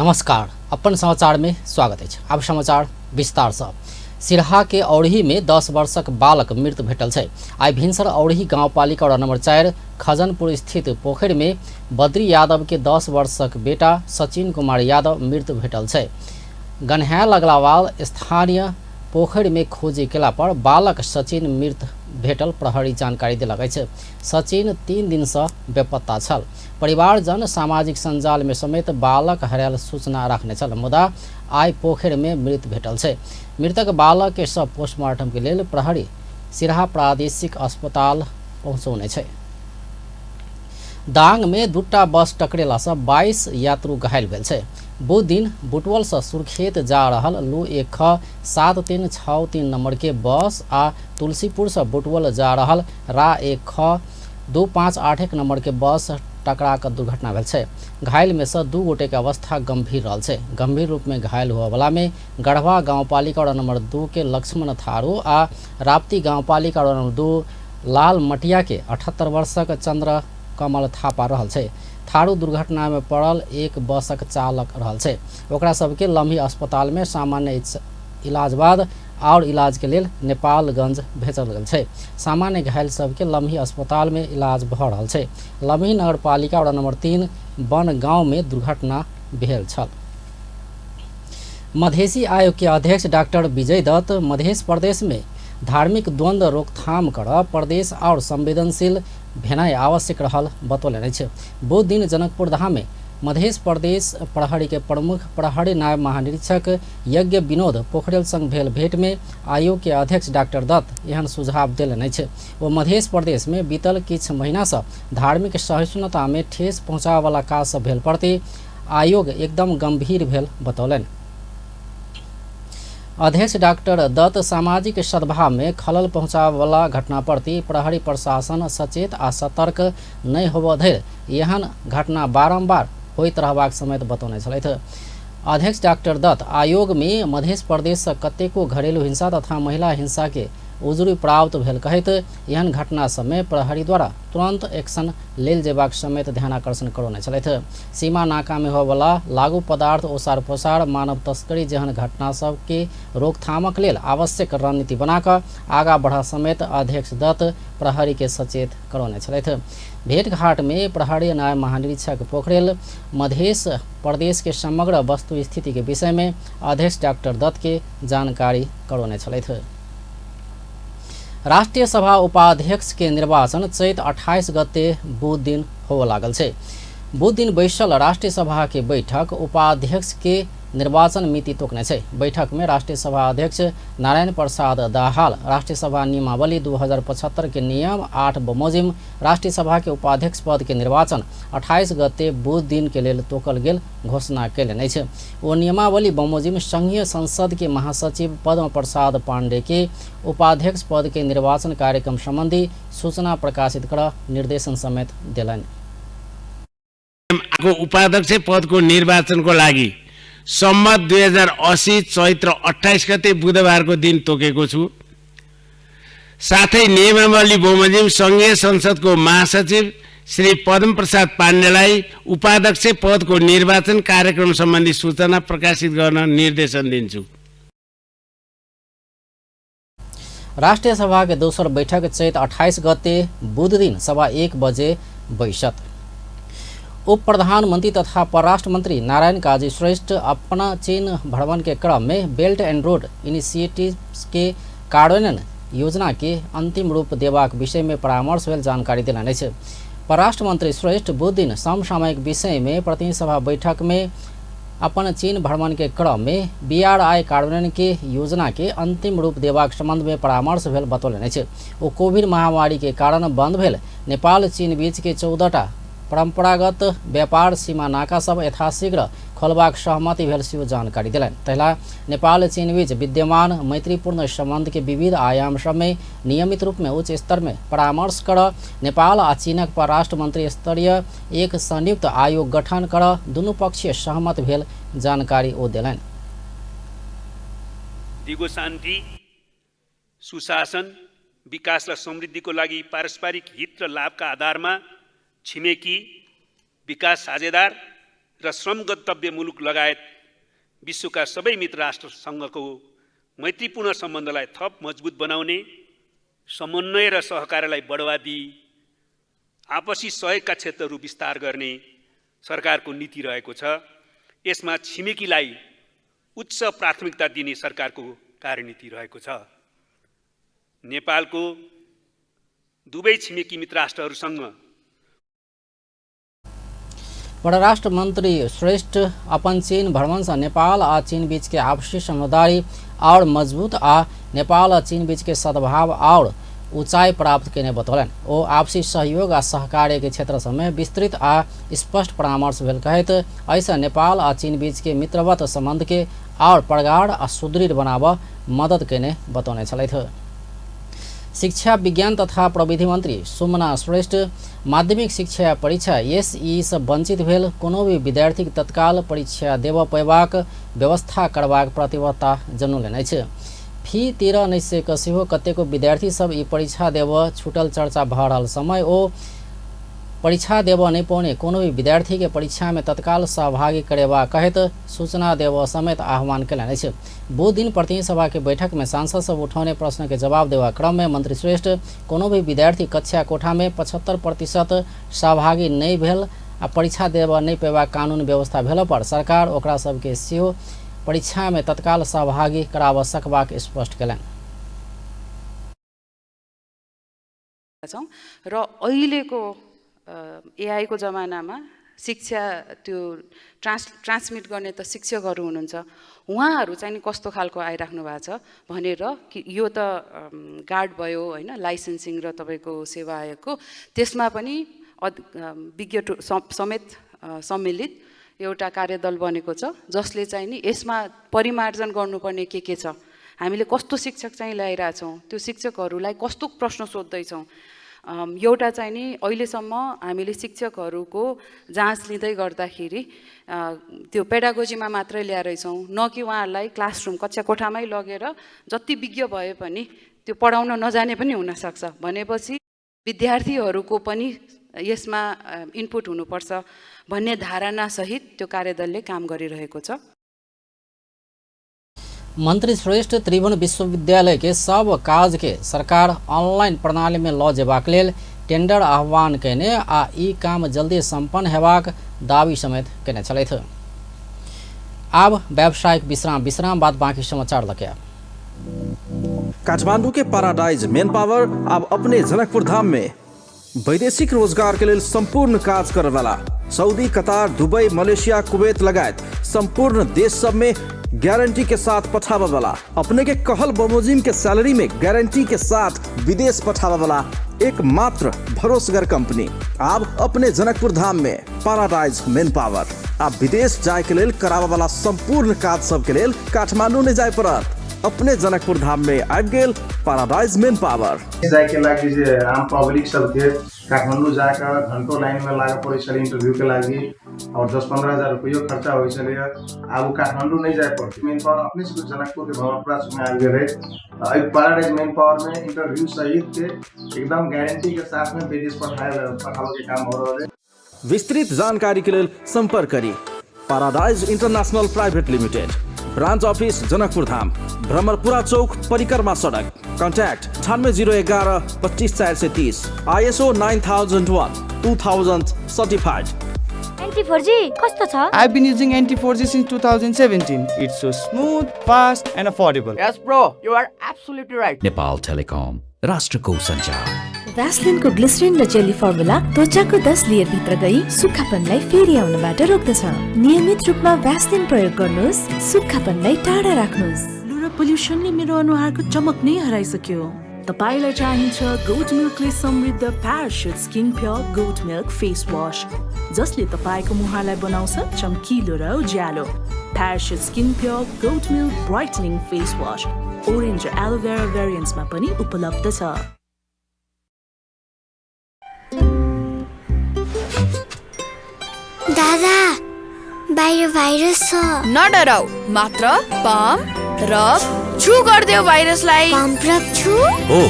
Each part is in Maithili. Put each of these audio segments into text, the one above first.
नमस्कार, अपन समाचार में स्वागत अछि। आब समाचार विस्तार से। सिरहा के औरही में 10 वर्षक बालक मृत भेटल छै। आइ भिनसर औरही गांवपालिका वडा नंबर 4 खजनपुर स्थित पोखरि में बद्री यादव के 10 वर्षक बेटा सचिन कुमार यादव मृत भेटल छै। गन्हाय लगला बाद स्थानीय पोखरि में खोजी केला पर बालक सचिन मृत भेटल प्रहरी जानकारी देलक अछि। सचिन 3 दिन से बेपत्ता छल। परिवारजन सामाजिक सञ्जाल में समेत बालक हरायल सूचना राखने छल, मुदा आइ पोखरि में मृत भेटल छै। मृतक बालक के शव पोस्टमार्टम के लेल प्रहरी सिरहा प्रादेशिक अस्पताल पहुँचौने छै। दांग में 2टा बस टकरेला से 22 यात्रु घायल भेल छै। बुध दिन बुटवल से सुर्खेत जा रहल लू 1 ख 7 3 6 3 नंबर के बस आ तुलसीपुर से बुटवल जा रहल रा 1 ख 2 5 8 1 नंबर के बस टकरा कर दुर्घटना भेल छै। घायल में से 2 गोटे के अवस्था गंभीर रहल छै। गंभीर रूप में घायल हुआ वाला में गढ़वा गांवपालिका वडा नंबर 2 के लक्ष्मण थारू आ राप्ती गांवपालिका वडा नंबर 2 लाल मटिया के 78 वर्षक चंद्र कमल थापा रहल छै। थारू दुर्घटना में पड़ल एक बसक चालक रहल छै। ओकरा सबके लम्ही अस्पताल में सामान्य इलाज बाद और इलाज के लेल नेपालगंज भेजल गेल छै। सामान्य घायल सबके लम्ही अस्पताल में इलाज भ रहल छै। लम्ही नगरपालिका वडा नंबर 3 वन गांव में दुर्घटना भेल छल। मधेसी आयोग के अध्यक्ष डॉक्टर विजय दत्त मध्य प्रदेश में धार्मिक द्वंद्व रोकथाम कर प्रदेश और संवेदनशील भेनाइ आवश्यक रहल बतौलनि अछि। बुध दिन जनकपुर धाम में मध्य प्रदेश प्रहरी के प्रमुख प्रहरी नायब महानिरीक्षक यज्ञ विनोद पोखरेल संग भेल भेंट में आयोग के अध्यक्ष डॉक्टर दत्त एहन सुझाव देलनि अछि। ओ मध्य प्रदेश में बीतल किछु महीना से धार्मिक सहिष्णुता में ठेस पहुँचाबय वाला काज सब भेल प्रति आयोग एकदम गंभीर भेल बतौलनि। अध्यक्ष डॉक्टर दत्त सामाजिक सद्भाव में खलल पहुँचाबय वाला घटना प्रति प्रहरी प्रशासन सचेत आ सतर्क नहि होबऽ धरि एहन घटना बारम्बार होइत रहबाक समेत बतौने छलथि। अध्यक्ष डॉक्टर दत्त आयोग में मध्य प्रदेश से कतेको घरेलू हिंसा तथा महिला हिंसा के उजुरी प्राप्त भेल कहैत एहन घटना सबमे प्रहरी द्वारा तुरंत एक्शन लेल जेबाक समेत ध्यानाकर्षण करौने छलथि। सीमा नाका में होबयवला लागू पदार्थ ओसार पोसार मानव तस्करी जेहन घटना सबके रोकथामक लेल आवश्यक रणनीति बनाकऽ आगा बढ़ा समेत अध्यक्ष दत्त प्रहरी के सचेत करौने छलथि। भेटघाट में प्रहरी नायब महानिरीक्षक पोखरेल मध्य प्रदेश के समग्र वस्तु स्थिति के विषय में अध्यक्ष डॉक्टर दत्त के जानकारी करौने छलथि। राष्ट्रिय सभा उपाध्यक्ष के निर्वाचन चैत 28 गते बुध दिन होबय लागल छै। बुध दिन बैसल राष्ट्रिय सभा के बैठक उपाध्यक्ष के निर्वाचन मिति तोकने छै। बैठक में राष्ट्रिय सभा अध्यक्ष नारायण प्रसाद दाहाल राष्ट्रिय सभा नियमावली 2075 के नियम 8 बमोजिम राष्ट्रिय सभा के उपाध्यक्ष पद के निर्वाचन 28 गते बुध दिन के लेल तोकल गेल घोषणा कयलनि अछि। ओ नियमावली बमोजिम संघीय संसद के महासचिव पद्म प्रसाद पांडे के उपाध्यक्ष पद के निर्वाचन कार्यक्रम संबंधी सूचना प्रकाशित कर निर्देशन समेत देलनि। उपाध्यक्ष पदको निर्वाचनको लागि सम्मत 2080 चैत्र 28 गते बुधबारको दिन तोकेको छु। साथै नियमावली बमोजिम संघीय संसदको महासचिव श्री पद्म प्रसाद पाण्डेलाई उपाध्यक्ष पदको निर्वाचन कार्यक्रम सम्बन्धी सूचना प्रकाशित गर्न निर्देशन दिन्छु। राष्ट्रिय सभा के दोसर बैठक चैत 28 गते बुध दिन 1:15 बजे बैसत। उप प्रधानमंत्री तथा परराष्ट्र मंत्री नारायण काजी श्रेष्ठ अपना चीन भ्रमण के क्रम में बेल्ट एंड रोड इनिशिएटिव के कार्यान्वयन योजना के अंतिम रूप देबाक विषय में परामर्श भेल जानकारी देलनि अछि। परराष्ट्र मंत्री श्रेष्ठ बुध दिन समसामयिक विषय में प्रतिनिधि सभा बैठक में अपन चीन भ्रमण के क्रम में बीआरआई कार्यान्वयन के योजना के अंतिम रूप देबाक संबंध में परामर्श भेल बतौलनि अछि। ओ कोविड महामारी के कारण बंद भेल नेपाल चीन बीच के 14टा परंपरागत व्यापार सीमा नाका सब यथाशीघ्र खोलबाक सहमति भेल सेहो जानकारी देलनि। तहिना नेपाल चीन बीच विद्यमान मैत्रीपूर्ण संबंध के विविध आयाम सब में नियमित रूप में उच्च स्तर में परामर्श कर नेपाल आ चीनक परराष्ट्र मंत्री स्तरीय एक संयुक्त आयोग गठन कर दुनू पक्षीय सहमत भेल जानकारी ओ देलनि। दिगो शान्ति, सुशासन, विकास र समृद्धिको लागि पारस्परिक हित र लाभका आधारमा छिमेकी, विकास साझेदार र श्रम गन्तव्य मुलुक लगायत विश्वका सबै मित्र राष्ट्रसँगको मैत्रीपूर्ण सम्बन्धलाई थप मजबुत बनाउने, समन्वय र सहकार्यलाई बढावा दिई आपसी सहयोगका क्षेत्रहरू विस्तार गर्ने सरकारको नीति रहेको छ। यसमा छिमेकीलाई उच्च प्राथमिकता दिने सरकारको कार्यनीति रहेको छ। नेपालको दुवै छिमेकी मित्र राष्ट्रहरूसँग परराष्ट्र मंत्री श्रेष्ठ अपन चीन भ्रमण से नेपाल आ चीन बीच के आपसी समझदारी और मजबूत आ नेपाल आ चीन बीच के सद्भाव और ऊंचाई प्राप्त केने बतौलनि। ओ आपसी सहयोग आ सहकार्य के क्षेत्र सभमे विस्तृत आ स्पष्ट परामर्श भेल कहैत एहिसँ नेपाल आ चीन बीच के मित्रवत संबंध के और प्रगाढ़ आ सुदृढ़ बनाबऽ मदद केने बतौने छलथि। शिक्षा विज्ञान तथा प्रविधि मंत्री सुमना श्रेष्ठ माध्यमिक शिक्षा परीक्षा एसई से वंचित भेल कोनो भी विद्यार्थी के तत्काल परीक्षा देबऽ पेबाक व्यवस्था करबाक प्रतिबद्धता जनौलनि अछि। फी 13 नहि सक सेहो कतेको विद्यार्थी सब ई परीक्षा देबऽ छूटल चर्चा भऽ रहल समय ओ परीक्षा देबऽ नहि पौने कोनो भी विद्यार्थी के परीक्षा में तत्काल सहभागी करेबा कहैत सूचना देबऽ समेत आह्वान केलनि अछि। बुध दिन प्रतिनिधि सभा के बैठक में सांसद सब उठौने प्रश्न के जवाब देवा क्रम में मंत्री श्रेष्ठ कोनो भी विद्यार्थी कक्षा कोठा में 75% सहभागी नहीं भेल आ परीक्षा देबऽ नहीं पेबाक कानून व्यवस्था भेला पर सरकार ओकरा सबके सेहो परीक्षा में तत्काल सहभागी कराबऽ सकबाक स्पष्ट केलनि। र अहिलेको एआई को जमानामा शिक्षा त्यो ट्रान्समिट गर्ने त शिक्षकहरू हुनुहुन्छ, उहाँहरू चाहिँ नि कस्तो खालको आइराख्नु भएको छ भनेर कि यो त गार्ड भयो हैन, लाइसेन्सिङ र तपाईको सेवा आयोगको, त्यसमा पनि विज्ञ समेत सम्मिलित एउटा कार्यदल बनेको छ जसले चाहिँ नि यसमा परिमार्जन गर्नुपर्ने के छ, हामीले कस्तो शिक्षक चाहिँ ल्याइरहेछौँ, त्यो शिक्षकहरूलाई कस्तो प्रश्न सोध्दैछौँ। एउटा चाहिँ नि अहिलेसम्म हामीले शिक्षकहरूको जाँच लिँदै गर्दाखेरि त्यो पेडागोजीमा मात्रै ल्याएछौँ, न कि उहाँहरूलाई क्लासरुम कक्षा कोठामै लगेर जति विज्ञ भए पनि त्यो पढाउन नजाने पनि हुनसक्छ। भनेपछि विद्यार्थीहरूको पनि यसमा इनपुट हुनुपर्छ भन्ने धारणासहित त्यो कार्यदलले काम गरिरहेको छ। मंत्री श्रेष्ठ त्रिभुवन विश्वविद्यालय के सब काज के सरकार ऑनलाइन प्रणाली में ल जेबाक लेल टेंडर आह्वान केने आ ई काम जल्दी संपन्न हेबाक दावी समेत केने छलथि। आब व्यावसायिक विश्राम, विश्राम बाद बाकी समाचार लके। काठमांडू के पैराडाइज मेन पावर अब अपने जनकपुर धाम में वैदेशिक रोजगार के लिए संपूर्ण काज करे वाला Saudi, Qatar, Dubai, Malaysia, Kuwait लगायत संपूर्ण देश सब में गारंटी के साथ पठावा वाला, अपने के कहल बमोजिम के सैलरी में गारंटी के साथ विदेश पठावा वाला एकमात्र भरोसगर कंपनी अब अपने जनकपुर धाम में पैराडाइज मेन पावर। आप विदेश जाए के लेल करावा वाला संपूर्ण काज सब के लेल काठमांडू नहीं जाए पड़त, अपने जनकपुर धाम में आबि गेल पैराडाइज मेन पावर। जाए के लागि जे आम पब्लिक सबके काठमाडौँ जाकर घंटों लाइन में लागे पड़े छलै इंटरव्यू के लागि और 10-15 हजार रुपयो खर्चा होइ छलै, आब काठमाडौँ नहीं जाए पड़त। मेन पावर अपने से जनकपुर के भवनपुरा में आबि गेल रहे। पैराडाइज मेन पावर में इंटरव्यू सहित के एकदम गारंटी के साथ में विदेश पठावे के काम हो रहा है। विस्तृत जानकारी के लेल संपर्क करी paradise international private limited, branch office Janakpur Dham, Bhramarpura Chowk, Parikrama Sadak. Contact 98 011 25 430, ISO 9001 2000 certified. NT 4G कस्तो छ? I've been using NT 4G since 2017. It's so smooth, fast and affordable. Yes bro, you are absolutely right. Nepal Telecom, राष्ट्रको सञ्चार। भ्यासलिनको ग्लिसरिन र जेली फर्मुला त्वचाको 10 लेयर भित्र गई सुक्खापनलाई फेरि आउनबाट रोक्दछ। नियमित रूपमा भ्यासलिन प्रयोग गर्नुहोस्, सुक्खापनलाई टाढा राख्नुहोस्। र पोल्युसनले मेरो अनुहारको चमक नै हराइसक्यो। तपाईलाई चाहिन्छ गोट मिल्कले समृद्ध Parachute skin pure goat milk face wash, जसले तपाईँको मुहारलाई बनाउँछ चम्किलो र उज्यालो। Parachute skin pure goat milk brightening face wash orange र एलोभेरा भेरिएन्ट्समा पनि उपलब्ध छ। दादा, बाहिर भाइरस छ। नडराउ, मात्र पम्प रब छु गरिदेऊ भाइरसलाई। पम्प रब छु? हो,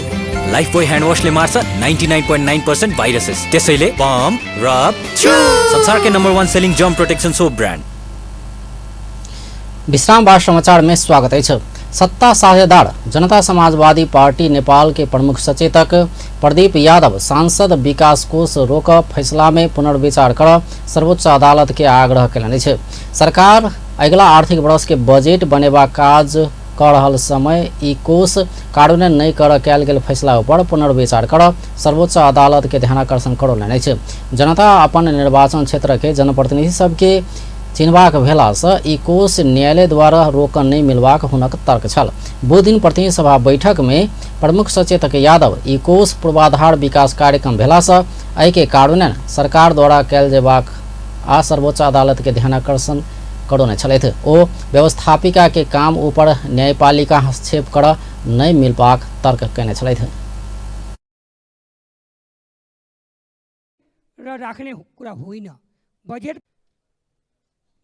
लाइफबोय ह्यान्ड वासले मार्छ 99.9% भाइरसेस। त्यसैले पम्प रब संसारकै number 1 selling germ protection soap brand. विश्राम बाद समाचार में स्वागत है। सत्ता साझेदार जनता समाजवादी पार्टी नेपाल के प्रमुख सचेतक प्रदीप यादव सांसद विकास कोष रोक फैसला में पुनर्विचार कर सर्वोच्च अदालत के आग्रह कयलनि अछि। सरकार अगिला आर्थिक वर्ष के बजट बनेबाक काज कर रहल समय ई कोष कार्यान्वयन नहि कर कयल गेल फैसला पर पुनर्विचार कर सर्वोच्च अदालत के ध्यानाकर्षण करौलनि अछि। जनता अपन निर्वाचन क्षेत्र के जनप्रतिनिधि सबके चिन्हबाक भेलासँ ई कोष न्यायालय द्वारा रोकन नहि मिलबाक हुनक तर्क छल। बुध दिन प्रतिनिधि सभा बैठक में प्रमुख सचेतक यादव ई कोष पूर्वाधार विकास कार्यक्रम भेलासँ एहिके कार्यान्वयन सरकार द्वारा कयल जेबाक आ सर्वोच्च अदालत के ध्यानाकर्षण करौने छलथि। ओ व्यवस्थापिका के काम ऊपर न्यायपालिका हस्तक्षेप कर नहि मिलबाक तर्क कयने छलथि। र राख्ने कुरा होइन।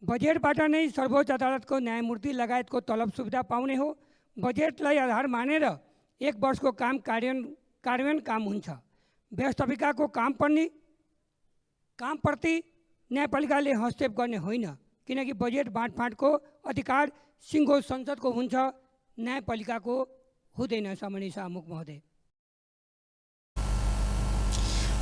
बजेटबाट नै सर्वोच्च अदालतको न्यायमूर्ति लगायतको तलब सुविधा पाउने हो। बजेटलाई आधार मानेर एक वर्षको काम कार्यान्वयन काम हुन्छ। व्यवस्थापिकाको कामप्रति न्यायपालिकाले हस्तक्षेप गर्ने होइन, किनकि बजेट बाँडफाँडको अधिकार सिङ्गो संसदको हुन्छ, न्यायपालिकाको हुँदैन। सामान्य सभामुख महोदय।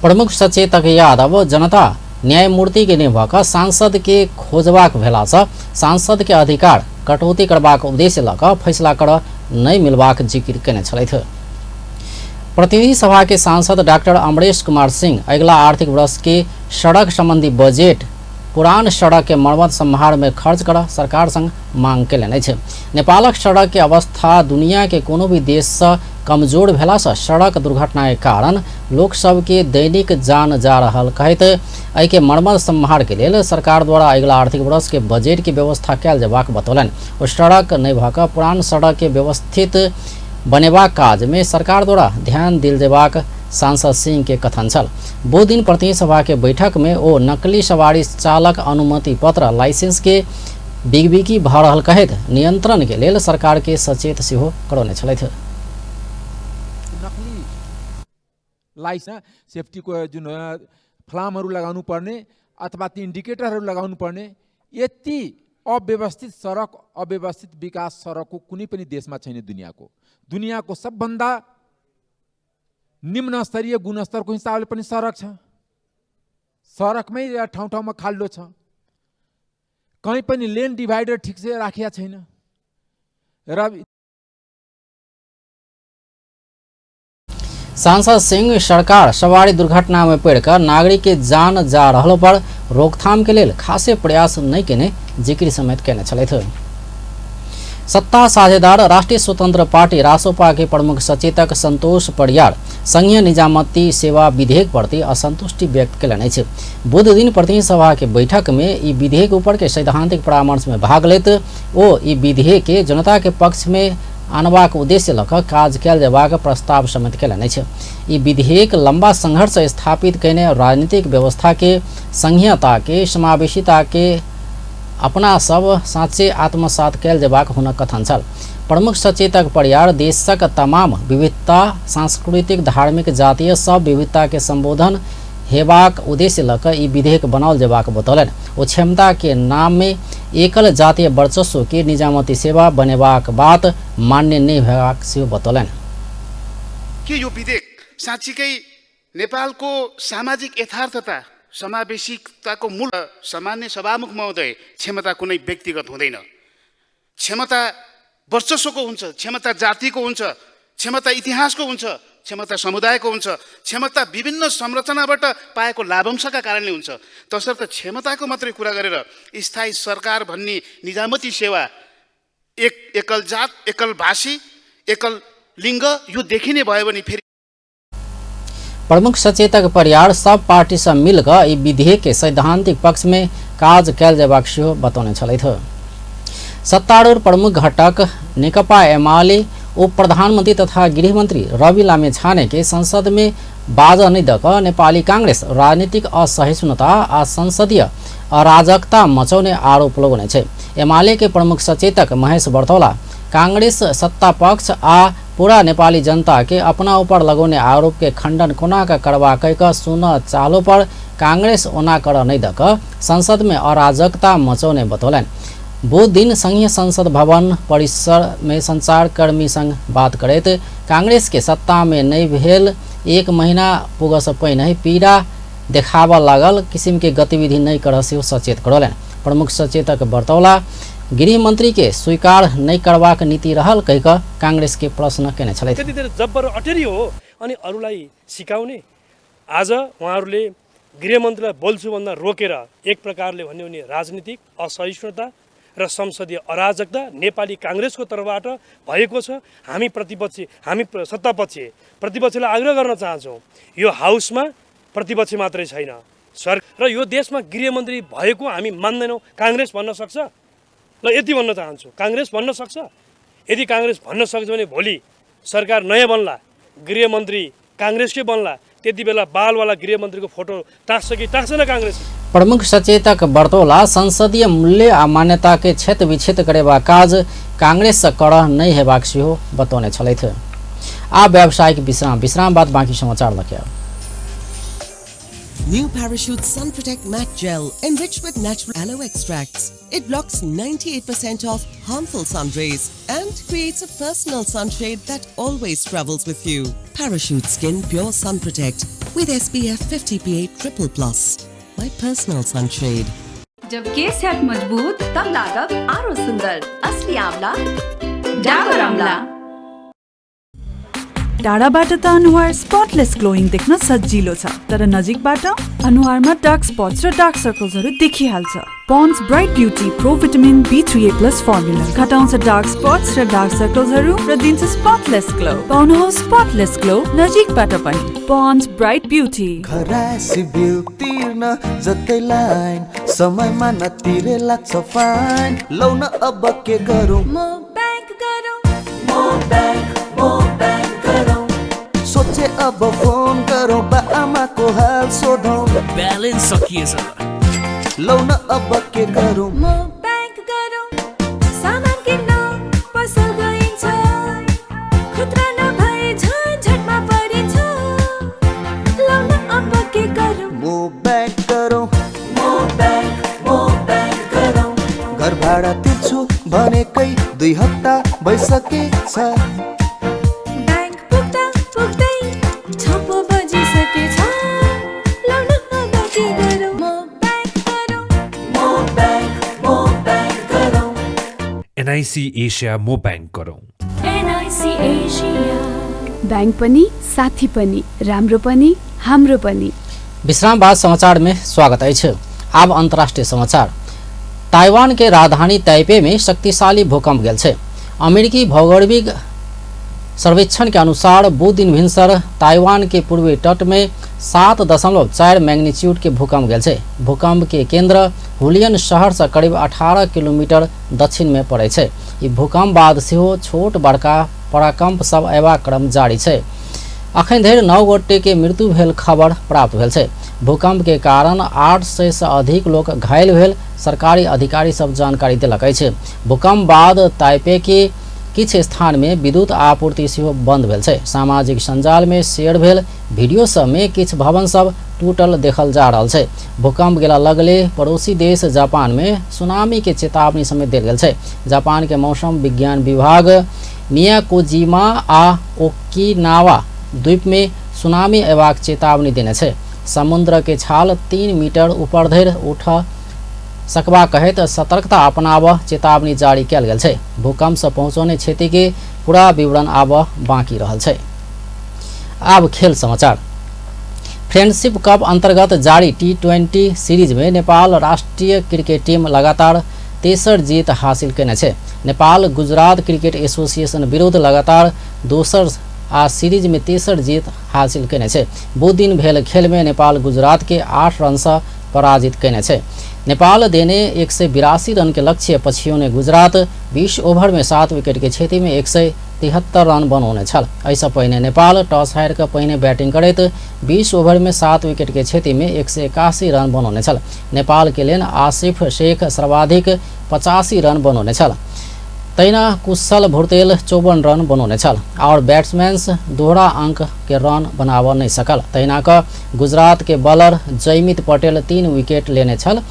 प्रमुख सचेतक यादव जनता न्यायमूर्ति के निभक सांसद के खोजबाक भेलासँ सांसद के अधिकार कटौती करबाक उद्देश्य लऽ कऽ फैसला कर नहि मिलबाक जिक्र कयने छलथि। प्रतिनिधि सभा के सांसद डॉक्टर अमरेश कुमार सिंह अगिला आर्थिक वर्ष के सड़क संबंधी बजट पुरान सड़क के मरम्मत सम्हार में खर्च कर सरकार संग मांग कयलनि अछि। नेपालक सड़क के अवस्था दुनिया के कोनो भी देशसँ कमजोर भेलासँ सड़क दुर्घटना के कारण लोक सबके दैनिक जान जा रहल कहैत एहिके मरम्मत सम्हार के लेल सरकार द्वारा अगिला आर्थिक वर्ष के बजट के व्यवस्था कयल जेबाक बतौलनि। ओ सड़क नहि भऽ कऽ पुरान सड़क के व्यवस्थित बनेबाक काज में सरकार द्वारा ध्यान देल जेबाक सांसद सिंह के कथन छल। बुध दिन प्रतिनिधि सभा के बैठक में ओ नकली सवारी चालक अनुमति पत्र लाइसेंस के बिगबिकी भऽ रहल कहैत नियंत्रण के लेल सरकार के सचेत सेहो करौने छलथि। नकली लाइसेंस सेफ्टीको जुन फ्लामहरू लगाउनु पर्ने अथवा ती इन्डिकेटरहरू लगाउनु पर्ने यति अव्यवस्थित सडक, अव्यवस्थित विकास सडकको कुनै पनि देशमा छैन। दुनियाँको सबभन्दा निम्न स्तरीय गुणस्तरको हिसाबले पनि सडक छ। सडकमै ठाउँ ठाउँमा खाल्डो छ, कहीँ पनि लेन डिभाइडर ठिकसे राखिया छैन। र सांसद सिंह सरकार सवारी दुर्घटना में पड़िकऽ नागरिक के जान जा रहल पर रोकथाम के लेल खासे प्रयास नहि केने जिक्र समेत केने छलथि। सत्ता साझेदार राष्ट्रिय स्वतंत्र पार्टी रासोपा के प्रमुख सचेतक संतोष परियार संघीय निजामती सेवा विधेयक प्रति असंतुष्टि व्यक्त कयलनि अछि। बुध दिन प्रतिनिधि सभा के बैठक में ई विधेयक ऊपर के सैद्धांतिक परामर्श में भाग लेत ओ ई विधेयक के जनता के पक्ष में आनबाक उद्देश्य लऽ कऽ काज कयल जेबाक प्रस्ताव समेत कयलनि अछि। ई विधेयक लंबा संघर्ष स्थापित कयने राजनीतिक व्यवस्था के संघीयता के समावेशिता के अपना सब साँचे आत्मसात कयल जेबाक हुनक कथन छल। प्रमुख सचेतक परियार देशक तमाम विविधता, सांस्कृतिक, धार्मिक, जातीय सब विविधता के संबोधन हेबाक उद्देश्य लऽ कऽ ई विधेयक बनाओल जेबाक बतौलनि। ओ क्षमता के नाम में एकल जातीय वर्चस्व के निजामती सेवा बनेबाक बात मान्य नहि हेबाक सेहो बतौलनि। के यो विधेयक साँच्चीकै नेपालको सामाजिक यथार्थता, समावेशिताको मूल? सामान्य सभामुख महोदय, क्षमता कुनै व्यक्तिगत हुँदैन। क्षमता वर्चस्वको हुन्छ, क्षमता जातिको हुन्छ, क्षमता इतिहासको हुन्छ, क्षमता समुदायको हुन्छ, क्षमता विभिन्न संरचनाबाट पाएको लाभांशका कारणले हुन्छ। तसर्थ क्षमताको मात्रै कुरा गरेर स्थायी सरकार भन्ने निजामती सेवा एक एकल जात, एकल भाषी, एकल लिङ्ग यो देखिने भयो भने फेरि प्रमुख सचेतक परियार सब पार्टी से मिलकर ई विधेयक के सैद्धांतिक पक्ष में काज कयल जेबाक सेहो बतौने छलथि। सत्तारूढ़ प्रमुख घटक नेकपा एमाले उप प्रधानमंत्री तथा गृहमंत्री रवि लामिछाने के संसद में बाज नहि दऽ कऽ नेपाली कांग्रेस राजनीतिक असहिष्णुता आ संसदीय अराजकता मचौने आरोप लगौने छै। एमाले के प्रमुख सचेतक महेश बर्तौला कांग्रेस सत्ता पक्ष आ पूरा नेपाली जनता के अपना ऊपर लगौने आरोप के खंडन कोना का करवा कह सुन चालो पर कांग्रेस ओना कर नहीं दक संसद में अराजकता मचौने बतौलनि। बुध दिन संघीय संसद भवन परिसर में संचारकर्मी संग बात करैत कांग्रेस के सत्ता में नहीं भेल 1 महीना पुगसँ पहिने पीड़ा देखाबऽ लागल किसिम के गतिविधि नहीं कर सेहो सचेत करौलनि। प्रमुख सचेतक बर्तौला गृहमंत्री के स्वीकार नहीं करबाक नीति रहल कहि कऽ कांग्रेस के प्रश्न केने छलथि। त्यति धेरै जब्बर अटेरी हो अनि अरूलाई सिकाउने। आज उहाँहरूले गृहमन्त्रीलाई बोल्छु भन्दा रोकेर एक प्रकारले भन्यो भने राजनीतिक असहिष्णुता र संसदीय अराजकता नेपाली काङ्ग्रेसको तर्फबाट भएको छ। हामी प्रतिपक्ष, हामी सत्तापक्ष प्रतिपक्षलाई आग्रह गर्न चाहन्छौँ, यो हाउसमा प्रतिपक्ष मात्रै छैन सर र यो देशमा गृहमन्त्री भएको हामी मान्दैनौँ। काङ्ग्रेस भन्न सक्छ? ल यति भन्न चाहन्छु, काङ्ग्रेस भन्न सक्छ? यदि काङ्ग्रेस भन्न सक्छ भने भोलि सरकार नयाँ बन्ला, गृहमन्त्री काङ्ग्रेसकै बन्ला, त्यति बेला बालवाला गृहमन्त्रीको फोटो टाँस्छ कि टाँस्दैन काङ्ग्रेस? प्रमुख सचेतक बर्तौला संसदीय मूल्य आ मान्यता के क्षत विक्षत करेबाक काज कांग्रेस से कर नहीं हेबाक सेहो बतौने छलथि। आ व्यावसायिक विश्राम, विश्राम बाद बाकी समाचार लके आउ। New Parachute Sun Protect Matte Gel, enriched with natural aloe extracts. It blocks 98% of harmful sun rays and creates a personal sunshade that always travels with you. Parachute Skin Pure Sun Protect with SPF 50 PA triple plus. My personal sunshade. जब केस हैत मजबूत तब लागब आरो सुंदर। असली आंवला डाबर आंवला। टाढाबाट त अनुहार स्पटलेस ग्लोइङ देख्न सजिलो छ, तर नजिकबाट अनुहारमा डार्क स्पट्स र डार्क सर्कल्सहरू देखिहाल्छ। Pond's bright beauty pro vitamin B3A plus formula घटाउँछ डार्क स्पट्स र डार्क सर्कल्सहरू र दिन्छ स्पटलेस ग्लो। पाउनुहोस् स्पटलेस ग्लो नजिकबाट पनि। Pond's bright beauty. घरायसी बिल तिर्न जतै लाइन, समयमा नतिरे लाग्छ फाइन। लौ न अब के गरौँ? म बैंक गरौँ, म बैंक, म बैंक गरौँ। सोचे अब फोन गरौँ, बा आमाको हाल सोधौँ। ब्यालेन्स सकिएछ। लौ न अब के गरौँ? म बैंक गरौँ। सामान किन्न पसल गइन्छ, खुद्रा नभए झन्झटमा परिन्छ। लौ न अब के गरौँ? म बैंक गरौँ, म बैंक, म बैंक गरौँ। घर भाडा तिर्छु भनेकै 2 हप्ता भइसकेछ। बैंक पुग्दा पुग्दै 6 बजिसकेछ। लौ न अब के गरौँ? म बैंक गरौँ, म बैंक, म बैंक गरौँ। NIC Asia म बैंक गरौँ। NIC Asia. Bank पनि, साथी पनि, राम्रो पनि, हाम्रो पनि। विश्राम बाद समाचार में स्वागत अछि। आब अंतर्राष्ट्रीय समाचार। ताइवान के राजधानी ताइपे में शक्तिशाली भूकंप गेल छै। अमेरिकी भौगोलिक सर्वेक्षण के अनुसार बुध दिन भिनसर ताइवान के पूर्वी तट में 7.4 मैग्नीट्यूड के भूकंप गेल छै। भूकंप के केंद्र हुलियन शहर से करीब 18 किलोमीटर दक्षिण में पड़े छै। ई भूकंप बाद सेहो छोट बड़का पराकंप सब अयबाक क्रम जारी छै। अखन धरि 9 गोटे के मृत्यु भेल खबर प्राप्त भेल छै। भूकंप के कारण 800 से अधिक लोग घायल भेल सरकारी अधिकारी सब जानकारी देलक अछि। भूकंप बाद ताइपे के किछु स्थान में विद्युत आपूर्ति सेहो बंद भेल छै। सामाजिक सञ्जाल में शेयर भेल वीडियो सब में किछु भवन सब टूटल देखल जा रहल छै। भूकंप गेला लगले पड़ोसी देश जापान में सुनामी के चेतावनी समेत देल गेल छै। जापान के मौसम विज्ञान विभाग मियाकोजिमा आ ओकिनावा द्वीप में सुनामी अयबाक चेतावनी देने छै। समुद्र के छाल 3 मीटर ऊपर धरि उठ सकबा कहैत सतर्कता अपनाब चेतावनी जारी कयल गेल छै। भूकंप से पहुंचौने क्षति के पूरा विवरण आब बाकी रहल छै। आब खेल समाचार। फ्रेंडशिप कप अंतर्गत जारी T20 series में नेपाल राष्ट्रीय क्रिकेट टीम लगातार तेसर जीत हासिल केने छै। नेपाल गुजरात क्रिकेट एसोसिएशन विरुद्ध लगातार दोसर आ सीरीज में तेसर जीत हासिल केने छै। बुध दिन भेल खेल में नेपाल गुजरात के 8 रन से पराजित केने छै। नेपाल देने 182 रन के लक्ष्य पछियोने गुजरात 20 ओभर में 7 विकेट के क्षति में 173 रन बनौने छल। एहिसँ पहिने नेपाल टॉस हारि कऽ पहिने बैटिंग करैत 20 ओभर में 7 विकेट के क्षति में 181 रन बनौने छल। नेपाल के लेल आसिफ शेख सर्वाधिक 85 रन बनौने छल। तहिना कुशल भुर्तेल 54 रन बनौने छल और बैट्समैन दोहरा अंक के रन बनाव नहीं सकल। तहिना क गुजरात के बॉलर जयमित पटेल 3 विकेट लेने छल।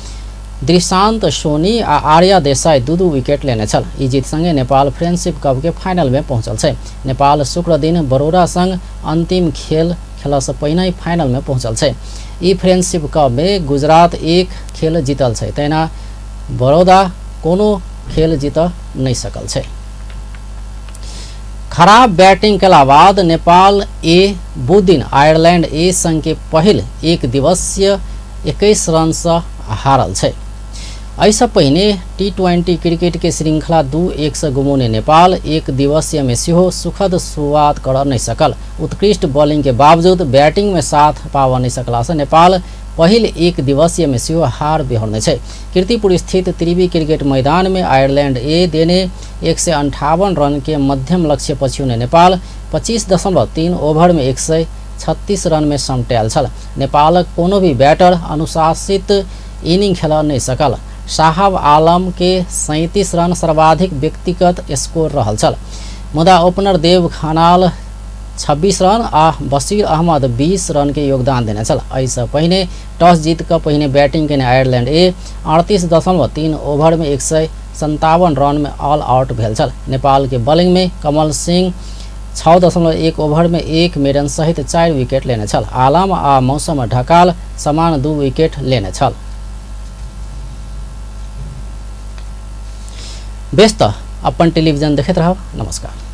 दृशांत सोनी आ आर्या देसाई 2-2 विकेट लेने छल। ई जीत संगे नेपाल फ्रेंडशिप कप के फाइनल में पहुंचल छै। नेपाल शुक्र दिन बड़ौदा संग अंतिम खेल खेलसँ पहिने फाइनल में पहुंचल छै। ई फ्रेंडशिप कप में गुजरात 1 खेल जीतल छै, तहिना बड़ौदा कोनो खेल जीत नहीं सकल छै। खराब बैटिंग केला बाद नेपाल ए बुध दिन आयरलैंड ए संग के पहिल एक दिवसीय 21 रन से हारल छै। एहिसँ पहिने T20 cricket के श्रृंखला 2-1 से गुमौने नेपाल एक दिवसीय में सेहो सुखद शुरुआत कर नहीं सकल। उत्कृष्ट बॉलिंग के बावजूद बैटिंग में साथ पाव नहीं सकला से नेपाल पहिल एक दिवसीय में सेहो हार बिहोर्ने छै। कीर्तिपुर स्थित त्रिवी क्रिकेट मैदान में आयरलैंड ए देने 158 रन के मध्यम लक्ष्य पछ्यौने नेपाल 25.3 ओभर में 136 रन में समटायल छल। नेपालक कोनो भी बैटर अनुशासित इनिंग खेल नहीं सकल। साहब आलम के 37 रन सर्वाधिक व्यक्तिगत स्कोर रहल छल, मुदा ओपनर देव खनाल 26 रन आ बशीर अहमद 20 रन के योगदान देने छल। एहिसँ पहिने टॉस जीत कऽ पहिने बैटिंग केने आयरलैंड ए 38.3 ओभर में 157 रन में ऑल आउट भेल छल। नेपाल के बॉलिंग में कमल सिंह 6.1 ओभर में 1 मेडन सहित 4 विकेट लेने छल। आलम आ मौसम ढकाल समान 2 विकेट लेने छल। बेस त अपन टेलीविजन देखैत रहब। नमस्कार।